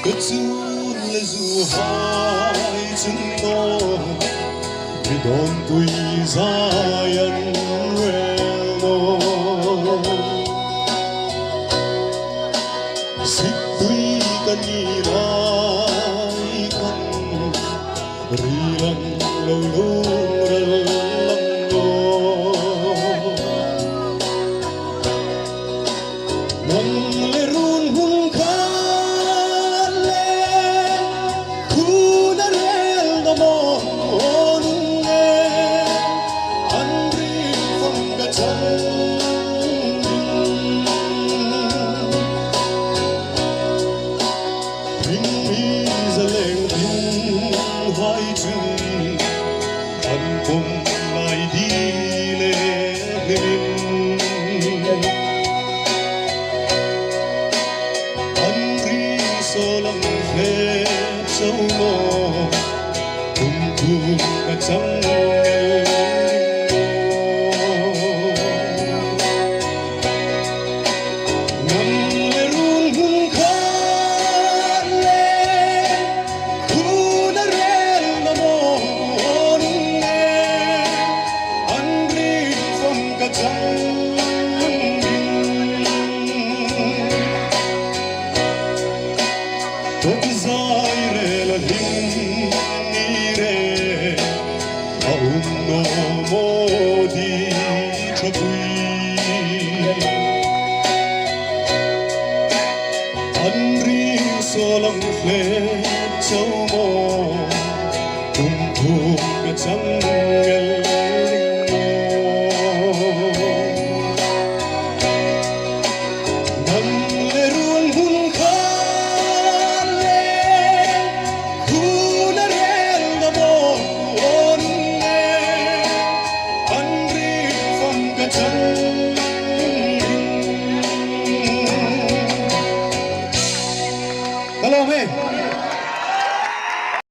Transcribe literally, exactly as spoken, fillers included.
Chun le zuhai chun naw, mi dawnpui zai an rel naw. Siktui ka ni lai khan, ri lang lo lo ral lang naw. Nang le run hmun kha le, khuna rel dam awn le, an ring fam ka chang ding. Ring mi zaleng ding hai chu, an pawm lai di le hlim. An ring saw lang hle chau maw, kum thum ka chang el. Nang le run hmun kha le, khuna rel dam awn le, an ring fam ka chang ding. Tawp zai rel a hlim ni re, a um naw maw di ṭhapui. An ring saw lang hle chau maw, kum thum ka chang el ding maw. Nang le run hmun kha le, khuna rel dam awn le, an ring fam ka chang